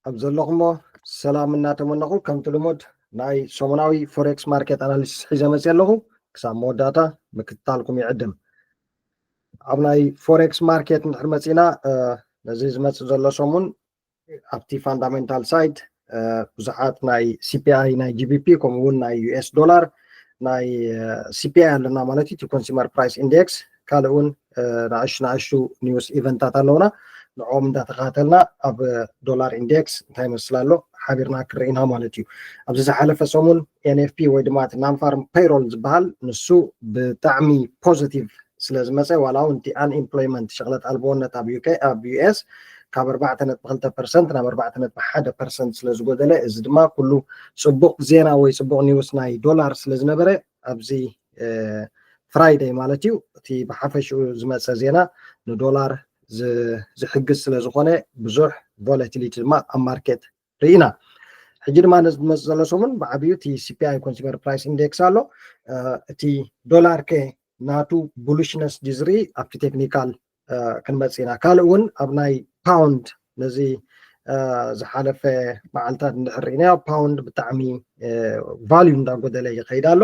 ኣብ ዘለኹሞ ሰላም እናተመነኹ፣ ከምቲ ልሙድ ናይ ሰሙናዊ ፎሬክስ ማርኬት ኣናሊሲስ ሒዘ መፅእ ኣለኹ። ክሳብ መወዳእታ ምክትታልኩም ይዕድም። ኣብ ናይ ፎሬክስ ማርኬት እንድሕር መፂና፣ ነዚ ዝመፅእ ዘሎ ሰሙን ኣብቲ ፋንዳሜንታል ሳይድ ብዙሓት ናይ ሲፒኣይ ናይ ጂቢፒ፣ ከምኡ እውን ናይ ዩኤስ ዶላር፣ ናይ ሲፒኣይ ኣለና ማለት እዩ፣ ኮንሱመር ፕራይስ ኢንዴክስ፣ ካልእ እውን ንኣሽቱ ንኣሽቱ ኒውስ ኢቨንታት ኣለውና። ንዕኦም እንዳተኸታተልና ኣብ ዶላር ኢንዴክስ እንታይ መስል ኣሎ ሓቢርና ክርኢና ማለት እዩ። ኣብዚ ዝሓለፈ ሰሙን ኤንኤፍፒ ወይ ድማ ናንፋርም ፔይሮል ዝበሃል ንሱ ብጣዕሚ ፖዚቲቭ ስለ ዝመፀ፣ ዋላ እውን እቲ ኣንኤምፕሎይመንት ሸቕለት ኣልቦነት ኣብ ዩኤስ ካብ ኣርባዕተ ነጥቢ ክልተ ፐርሰንት ናብ ኣርባዕተ ነጥቢ ሓደ ፐርሰንት ስለ ዝጎደለ፣ እዚ ድማ ኩሉ ፅቡቕ ዜና ወይ ፅቡቕ ኒውስ ናይ ዶላር ስለ ዝነበረ ኣብዚ ፍራይደይ ማለት እዩ እቲ ብሓፈሽኡ ዝመፀ ዜና ንዶላር ዝሕግዝ ስለ ዝኾነ ብዙሕ ቮላቲሊቲ ድማ ኣብ ማርኬት ርኢና። ሕጂ ድማ ነዚ ዝመፅእ ዘሎ ሰሙን ብዓብዩ እቲ ሲፒኣይ ኮንሱመር ፕራይስ ኢንዴክስ ኣሎ። እቲ ዶላር ከ ናቱ ቡሊሽነስ ድዩ ዝርኢ ኣብቲ ቴክኒካል ክንመፅእ ኢና። ካልእ እውን ኣብ ናይ ፓውንድ ነዚ ዝሓለፈ መዓልታት እንድሕር ርኢናዮ ፓውንድ ብጣዕሚ ቫልዩ እንዳጎደለ ይኸይድ ኣሎ።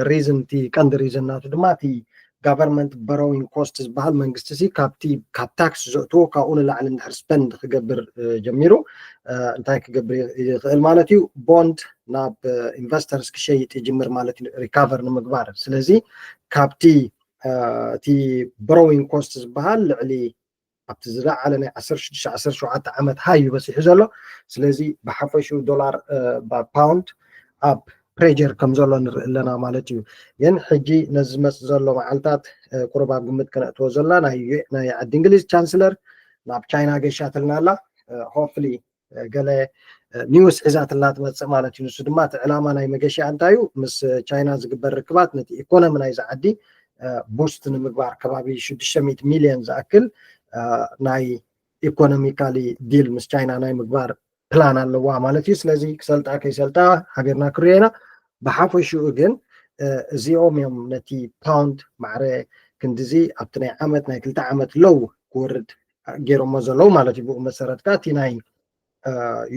ሪዝን እቲ ቀንዲ ሪዝን ናቱ ድማ እቲ ጋቨርንመንት በሮዊንግ ኮስት ዝበሃል መንግስቲ ሲ ካብቲ ካብ ታክስ ዘእትዎ ካብኡ ንላዕሊ እንድሕር ስፐንድ ክገብር ጀሚሩ እንታይ ክገብር ይኽእል ማለት እዩ? ቦንድ ናብ ኢንቨስተርስ ክሸይጥ ይጅምር ማለት እዩ፣ ሪካቨር ንምግባር። ስለዚ ካብቲ እቲ በሮዊንግ ኮስት ዝበሃል ልዕሊ ኣብቲ ዝለዓለ ናይ ዓሰርተ ሽዱሽተ ዓሰርተ ሸውዓተ ዓመት ሃይ እዩ በፂሑ ዘሎ። ስለዚ ብሓፈሽኡ ዶላር ፓውንድ ኣብ ፕሬጀር ከም ዘሎ ንርኢ ኣለና ማለት እዩ። ግን ሕጂ ነዚ ዝመፅእ ዘሎ መዓልታት ቁሩብ ኣብ ግምት ከነእትዎ ዘለና ናይ ዓዲ እንግሊዝ ቻንስለር ናብ ቻይና ገሻትልና ኣላ። ሆፕፍሊ ገለ ኒውስ ሒዛትልና ትመፅእ ማለት እዩ። ንሱ ድማ እቲ ዕላማ ናይ መገሻ እንታይ እዩ? ምስ ቻይና ዝግበር ርክባት ነቲ ኢኮኖሚ ናይዚ ዓዲ ቡስት ንምግባር ከባቢ ሽዱሽተ ሚእቲ ሚልዮን ዝኣክል ናይ ኢኮኖሚካሊ ዲል ምስ ቻይና ናይ ምግባር ፕላን ኣለዋ ማለት እዩ። ስለዚ ክሰልጣ ከይሰልጣ ሓቢርና ክሪኦ ኢና። ብሓፈሽኡ ግን እዚኦም እዮም ነቲ ፓውንድ ማዕረ ክንድዚ ኣብቲ ናይ ዓመት ናይ ክልተ ዓመት ሎው ክወርድ ገይሮሞ ዘለዉ ማለት እዩ። ብኡ መሰረት ከዓ እቲ ናይ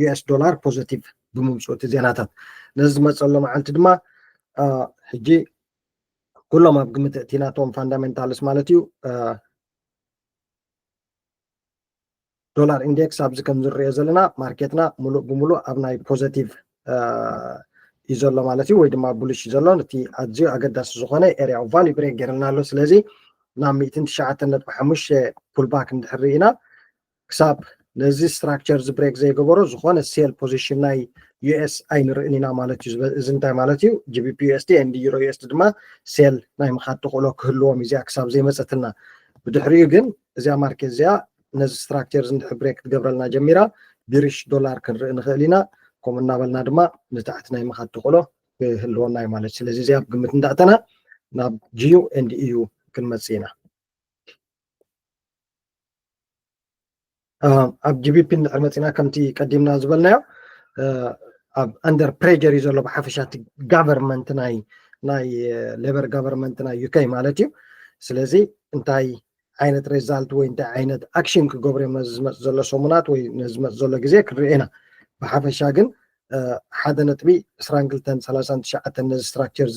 ዩኤስ ዶላር ፖዘቲቭ ብምምፅኡ እቲ ዜናታት ነዚ ዝመፀሎ መዓልቲ ድማ ሕጂ ኩሎም ኣብ ግምት እቲ ናቶም ፋንዳሜንታልስ ማለት እዩ ዶላር ኢንዴክስ ኣብዚ ከም ዝሪኦ ዘለና ማርኬትና ሙሉእ ብሙሉእ ኣብ ናይ ፖዘቲቭ እዩ ዘሎ ማለት እዩ፣ ወይ ድማ ቡሊሽ እዩ ዘሎ። ነቲ ኣዝዩ ኣገዳሲ ዝኾነ ኤሪያ ኦፍ ቫልዩ ብሬክ ገይርልና ኣሎ። ስለዚ ናብ ሚእትን ትሽዓተን ነጥቢ ሓሙሽተ ፑልባክ እንድሕር ርኢና ክሳብ ነዚ ስትራክቸር እዚ ብሬክ ዘይገበሮ ዝኾነ ሴል ፖዚሽን ናይ ዩኤስ ኣይንርእን ኢና ማለት እዩ። እዚ እንታይ ማለት እዩ? ጂቢፒ ዩኤስዲ ኤንድ ዩሮ ዩኤስዲ ድማ ሴል ናይ ምኻድ ተኽእሎ ክህልዎም እዩ እዚኣ ክሳብ ዘይመፀትልና። ብድሕሪኡ ግን እዚኣ ማርኬት እዚኣ ነዚ ስትራክቸር እዚ እንድሕር ብሬክ ክትገብረልና ጀሚራ ቢሪሽ ዶላር ክንርኢ ንኽእል ኢና። ከምኡ እናበልና ድማ ንታሕቲ ናይ ምኻድ ተኽእሎ ክህልወና እዩ ማለት እዩ። ስለዚ እዚኣ ኣብ ግምት እንዳእተና ናብ ጂዩ ኤንድ ኢዩ ክንመፅእ ኢና። ኣብ ጂቢፒ እንድሕር መፂና ከምቲ ቀዲምና ዝበልናዮ ኣብ ኣንደር ፕሬጀር እዩ ዘሎ ብሓፈሻ እቲ ጋቨርንመንት ናይ ናይ ሌበር ጋቨርንመንት ናይ ዩኬ ማለት እዩ። ስለዚ እንታይ ዓይነት ሬዛልት ወይ እንታይ ዓይነት ኣክሽን ክገብሩ እዮም ነዚ ዝመፅ ዘሎ ሰሙናት ወይ ነዚ ዝመፅ ዘሎ ግዜ ክንርኢ ኢና። ብሓፈሻ ግን ሓደ ነጥቢ ዕስራን ክልተን ሰላሳን ትሽዓተን ነዚ ስትራክቸር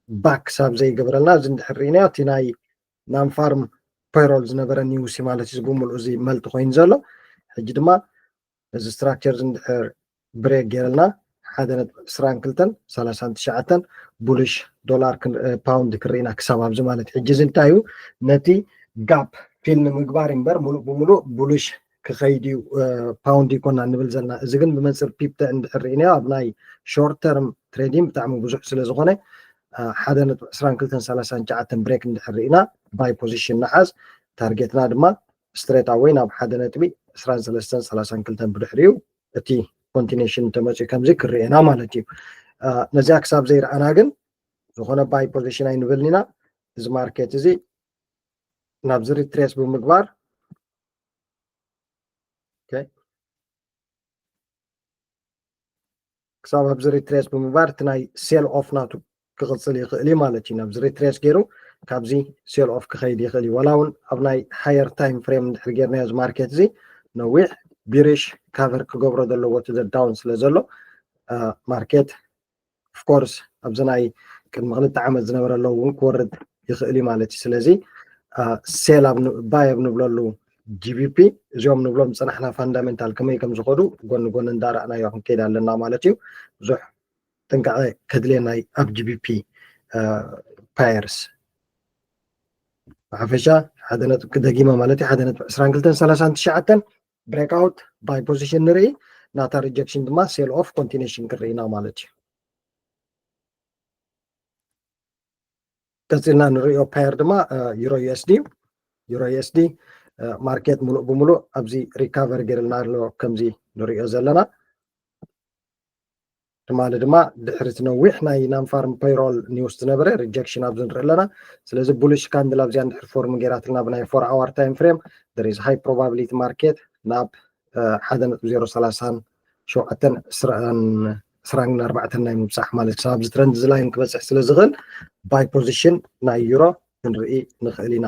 ባክ ክሳብ ዘይገብረልና እዚ እንድሕር ርኢናዮ እቲ ናይ ናንፋርም ፔሮል ዝነበረ ኒውሲ ማለት እዚ ብምልኡ እዚ መልቲ ኮይኑ ዘሎ ሕጂ ድማ እዚ ስትራክቸር እዚ እንድሕር ብሬክ ገይረልና ሓደ ነጥቢ ዕስራን ክልተን ሰላሳን ትሽዓተን ቡልሽ ዶላር ፓውንድ ክርኢና ክሳብ ኣብዚ ማለት ሕጂ እዚ እንታይ እዩ ነቲ ጋፕ ፊል ንምግባር እምበር ሙሉእ ብሙሉእ ቡልሽ ክኸይድ እዩ ፓውንድ ይኮና ንብል ዘለና። እዚ ግን ብመንፅር ፒፕተ እንድሕር ርኢናዮ ኣብ ናይ ሾርት ተርም ትሬዲንግ ብጣዕሚ ብዙሕ ስለ ዝኾነ ሓደ ነጥቢ ዕስራን ክልተን ሰላሳን ትሽዓተን ብሬክ እንድሕር ርኢና ባይ ፖዚሽን ንሓዝ። ታርጌትና ድማ ስትሬት ኣወይ ናብ ሓደ ነጥቢ ዕስራን ሰለስተን ሰላሳን ክልተን ብድሕሪኡ እቲ ኮንቲኔሽን እንተመፅኡ ከምዚ ክርኤና ማለት እዩ። ነዚኣ ክሳብ ዘይረኣና ግን ዝኾነ ባይ ፖዚሽን ኣይንብልን ኢና። እዚ ማርኬት እዚ ናብዚ ሪትሬስ ብምግባር ክሳብ ኣብዚ ሪትሬስ ብምግባር እቲ ናይ ሴል ኦፍ ናቱ ክቕፅል ይኽእል እዩ ማለት እዩ። ናብዚ ሪትሬስ ገይሩ ካብዚ ሴል ኦፍ ክኸይድ ይኽእል እዩ። ዋላ እውን ኣብ ናይ ሃየር ታይም ፍሬም እንድሕር ጌርናዮ እዚ ማርኬት እዚ ነዊሕ bearish cover ክገብሮ ዘለዎ to the down ስለ ዘሎ market of course ኣብዚ ናይ ቅድሚ ክልተ ዓመት ዝነበረ low እውን ክወርድ ይኽእል እዩ ማለት እዩ። ስለዚ sell buy ኣብ ንብለሉ GBP እዚኦም ንብሎም ዝፀናሕና fundamental ከመይ ከም ዝኸዱ ጎኒ ጎኒ እንዳረኣናዮ ክንከይድ ኣለና ማለት እዩ። ብዙሕ ጥንቃቐ ከድልየና እዩ ኣብ GBP pairs። ብሓፈሻ ሓደ ነጥቢ ክደጊማ ማለት እዩ ሓደ ነጥቢ ዕስራን ክልተን ሰላሳን ትሽዓተን breakout buy position ንርኢ፣ ናታ rejection ድማ sell off continuation ክንርኢ ኢና ማለት እዩ። ቀፂልና ንሪኦ pair ድማ Euro USD እዩ። Euro USD market ሙሉእ ብሙሉእ ኣብዚ recover ገይርልና ኣሎ ከምዚ ንሪኦ ዘለና። ትማሊ ድማ ድሕሪ እቲ ነዊሕ ናይ non farm payroll news ዝነበረ rejection ኣብዚ ንርኢ ኣለና። ስለዚ bullish candle ኣብዚኣ እንድሕር form ገይራትልና ብናይ four hour time frame there is high probability market ናብ ሓደ ነጥቢ ዜሮ ሰላሳን ሸውዓተን ዕስራን ኣርባዕተን ናይ ምብፃሕ ማለት ክሳብ ኣብዚ trend እዚ line ክበፅሕ ስለ ዝኽእል buy position ናይ Euro ክንርኢ ንኽእል ኢና።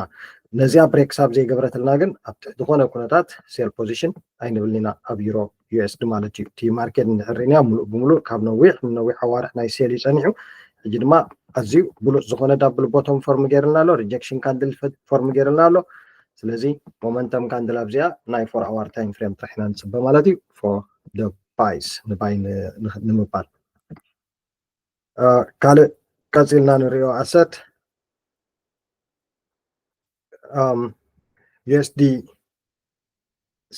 ነዚኣ break ክሳብ ዘይገበረትልና ግን ኣብ ትሕቲ ዝኾነ ኩነታት sell position ኣይንብልን ኢና ኣብ Euro USD ማለት እዩ። እቲ market እንድሕር ርኢናዮ ሙሉእ ብሙሉእ ካብ ነዊሕ ንነዊሕ ኣዋርሕ ናይ sell እዩ ፀኒሑ። ሕጂ ድማ ኣዝዩ ብሉፅ ዝኾነ double bottom form ገይርልና ኣሎ፣ rejection candle form ገይርልና ኣሎ። ስለዚ momentum candle ኣብዚኣ ናይ four hour time frame ጥራሕ ኢና ንፅበ ማለት እዩ። For the buys ንባይ ንምባል ካልእ ቀፂልና ንሪኦ asset USD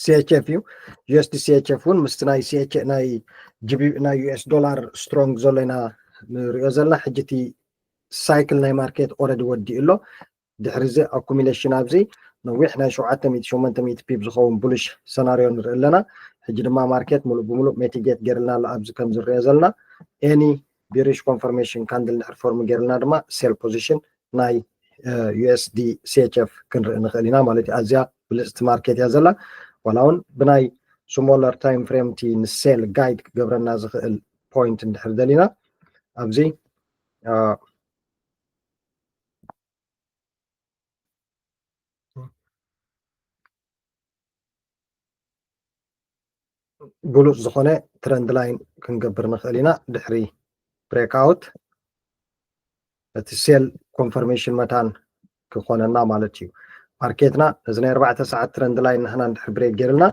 CHF እዩ። USD CHF እውን ምስቲ ናይ CH ናይ GB ናይ US dollar strong ዘሎ ኢና ንሪኦ ዘለና። ሕጂ እቲ cycle ናይ market already ወዲኡ ኣሎ። ድሕሪ እዚ accumulation ኣብዚ ነዊሕ ናይ ሸውዓተ ሚእቲ ሸሞንተ ሚእቲ pip ዝኸውን bullish scenario ንርኢ ኣለና። ሕጂ ድማ market ሙሉእ ብሙሉእ mitigate ገይርልና ኣሎ ኣብዚ ከም ዝሪኦ ዘለና። Any bearish confirmation candle እንድሕር form ገይርልና ድማ sell position ናይ USD CHF ክንርኢ ንኽእል ኢና ማለት እዩ። ኣዝያ ብልፅቲ market እያ ዘላ። ዋላ እውን ብናይ smaller time frame እቲ ን sell guide ክገብረና ዝኽእል point እንድሕር ደሊና ኣብዚ ብሉፅ ዝኾነ trend line ክንገብር ንኽእል ኢና። ድሕሪ breakout እቲ sell confirmation መታን ክኾነና ማለት እዩ። ማርኬትና ነዚ ናይ ኣርባዕተ ሰዓት trend line ንሕና እንድሕር break ገይርልና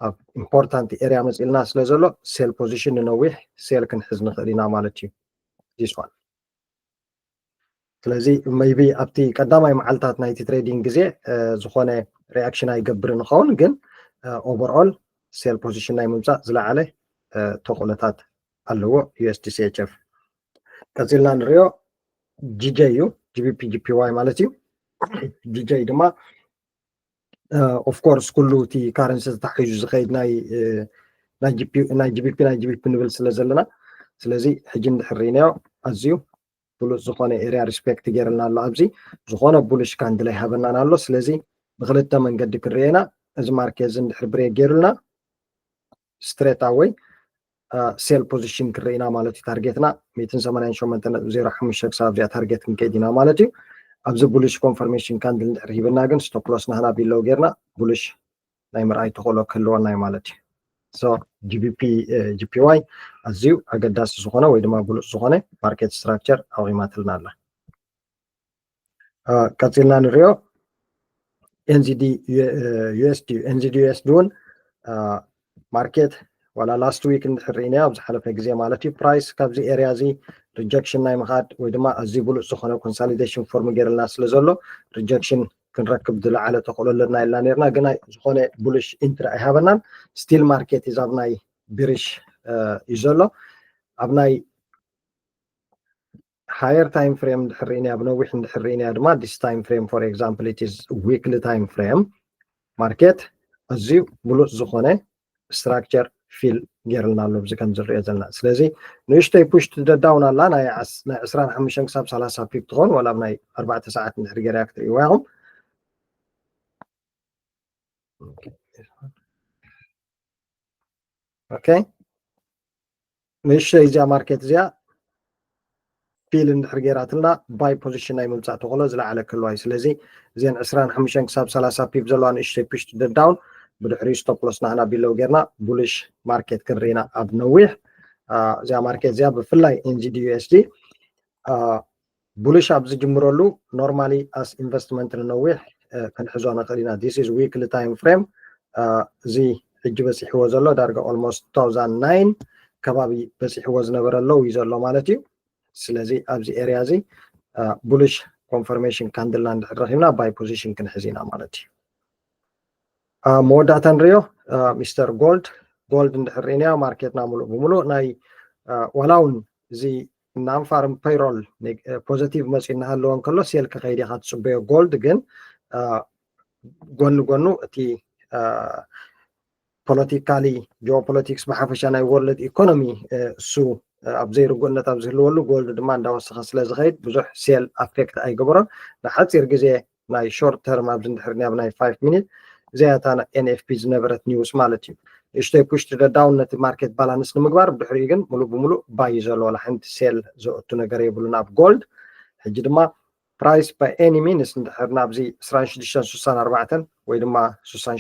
ኣብ important area መፂልና ስለ ዘሎ sell position ንነዊሕ sell ክንሕዝ ንኽእል ኢና ማለት እዩ። This one ስለዚ maybe ኣብቲ ቀዳማይ መዓልታት ናይቲ trading ግዜ ዝኾነ reaction ኣይገብርን ይኸውን፣ ግን overall sell position ናይ ምምፃእ ዝለዓለ ተኽእሎታት ኣለዎ USD CHF። ቀፂልና ንሪኦ GJ እዩ፣ GBP JPY ማለት እዩ። GJ ድማ of course ኩሉ እቲ currency ተታሒዙ ዝኸይድ ናይ ናይ GBP ናይ GBP ንብል ስለ ዘለና፣ ስለዚ ሕጂ እንድሕር ርኢናዮ ኣዝዩ ብሉፅ ዝኾነ area respect ገይርልና ኣሎ። ኣብዚ ዝኾነ bullish candle ኣይሃበናን ኣሎ። ስለዚ ብክልተ መንገዲ ክንሪኦ ኢና። እዚ market እዚ እንድሕር break ገይሩልና straight away sell position ክንርኢ ኢና ማለት እዩ። ታርጌትና ሚእትን ሰማንያን ሸሞንተን ነጥቢ ዜሮ ሓሙሽተ ክሳብ ኣብዚኣ target ክንከይድ ኢና ማለት እዩ። ኣብዚ bullish confirmation candle እንድሕር ሂብና ግን stop loss ናህና below ገይርና bullish ናይ ምርኣይ ተኽእሎ ክህልወና እዩ ማለት እዩ። So GBP JPY ኣዝዩ ኣገዳሲ ዝኾነ ወይ ድማ ብሉፅ ዝኾነ market structure ኣቑማትና ኣላ። ቀፂልና ንሪኦ NZD USD እዩ። NZD USD እውን market ዋላ last week እንድሕር ርኢናዮ ኣብ ዝሓለፈ ግዜ ማለት እዩ price ካብዚ area እዚ rejection ናይ ምኻድ ወይ ድማ ኣዝዩ ብሉፅ ዝኾነ consolidation form ገይርልና ስለ ዘሎ rejection ክንረክብ ዝለዓለ ተኽእሎ ኣለና ኢልና ነርና፣ ግን ዝኾነ bullish entry ኣይሃበናን። Still market is ኣብ ናይ bearish እዩ ዘሎ። ኣብ ናይ higher time frame እንድሕር ርኢናዮ፣ ኣብ ነዊሕ እንድሕር ርኢናዮ ድማ this time frame for example it is weekly time frame market ኣዝዩ ብሉፅ ዝኾነ structure fill ገይርልና ኣሎ ኣብዚ ከም ዝሪኦ ዘለና። ስለዚ ንእሽተይ push to the down ኣላ ናይ ዕስራን ሓሙሽተን ክሳብ ሰላሳ pip ትኸውን ዋላ ኣብ ናይ ኣርባዕተ ሰዓት እንድሕር ገይራ ክትርእይዋ ኢኹም። Okay ንእሽተይ እዚኣ market እዚኣ fill እንድሕር ገይራትና buy position ናይ ምምፃእ ተኽእሎ ዝለዓለ ክህልዋ እዩ። ስለዚ እዚአን ዕስራን ሓሙሽተን ክሳብ ሰላሳ pip ዘለዋ ንእሽተይ push to the down ብድሕሪኡ stop loss ናህና below ጌርና bullish market ክንርኢና ኣብ ነዊሕ። እዚኣ market እዚኣ ብፍላይ N Z D U S D bullish ኣብ ዝጅምረሉ normally as investment ንነዊሕ ክንሕዞ ንኽእል ኢና። This is weekly time frame። እዚ ሕጂ በፂሕዎ ዘሎ ዳርጋ almost two thousand nine ከባቢ በፂሕዎ ዝነበረ low እዩ ዘሎ ማለት እዩ። ስለዚ ኣብዚ area እዚ bullish confirmation candle ና እንድሕር ረኺብና buy position ክንሕዝ ኢና ማለት እዩ። መወዳእታ ንሪኦ ሚስተር ጎልድ። ጎልድ እንድሕር ርኢናዮ market ና ሙሉእ ብሙሉእ ናይ ዋላ እውን እዚ non farm payroll positive መፂኡ እናሃለወ እንከሎ sell ክኸይድ ኢኻ ትፅበዮ። ጎልድ ግን ጎኒ ጎኑ እቲ politically geopolitics ብሓፈሻ ናይ world economy እሱ ኣብ ዘይርጉእነት ኣብ ዝህልወሉ ጎልድ ድማ እንዳወሰኸ ስለ ዝኸይድ ብዙሕ sell affect ኣይገበሮን። ንሓፂር ግዜ ናይ short term ኣብዚ እንድሕር ናብ ናይ five minute እዚኣ እታ N F P ዝነበረት news ማለት እዩ። ንእሽተይ push to the down ነቲ market balance ንምግባር፣ ብድሕሪኡ ግን ሙሉእ ብሙሉእ buy እዩ ዘሎ፣ ዋላ ሓንቲ sell ዘእቱ ነገር የብሉን ኣብ ጎልድ። ሕጂ ድማ price by any means እንድሕር ናብዚ ዕስራን ሽዱሽተን ስሳን ኣርባዕተን ወይ ድማ ስሳን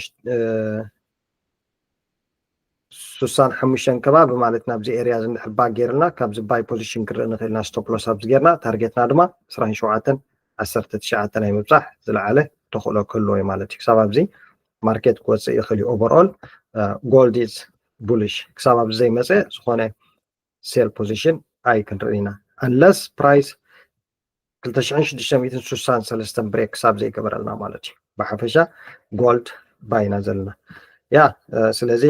ሽዱሽተን ከባቢ ማለት ናብዚ area እዚ እንድሕር back ጌርልና ካብዚ buy position ክንርኢ ንኽእል ኢና። Stop loss ኣብዚ ጌርና target ና ድማ ዕስራን ሸውዓተን ዓሰርተ ትሽዓተ ናይ ምብፃሕ ዝለዓለ ተኽእሎ ክህልዎ እዩ ማለት እዩ። ክሳብ ኣብዚ market ክወፅእ ይኽእል እዩ። Overall gold is bullish። ክሳብ ኣብዚ ዘይመፀ ዝኾነ sell position ኣይክንርኢ ኢና unless price ክልተ ሽሕን ሽዱሽተ ሚእትን ስሳን ሰለስተን break ክሳብ ዘይገበረልና ማለት እዩ። ብሓፈሻ gold buy ኢና ዘለና። ያ ስለዚ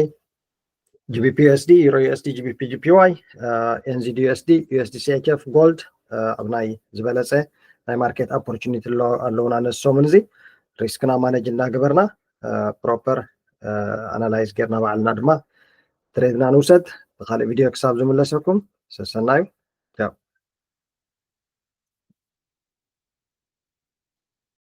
G B P U S D፣ Euro U S D፣ G B P G P Y፣ N Z D U S D፣ U S D C H F፣ gold ኣብ ናይ ዝበለፀ ናይ market opportunity ኣለውና። ነዚ ሰሙን እዚ risk ና manage እናገበርና proper analyze ጌርና ባዕልና ድማ trade ና ንውሰድ። ብካልእ video ክሳብ ዝምለሰኩም ሰሰናዩ።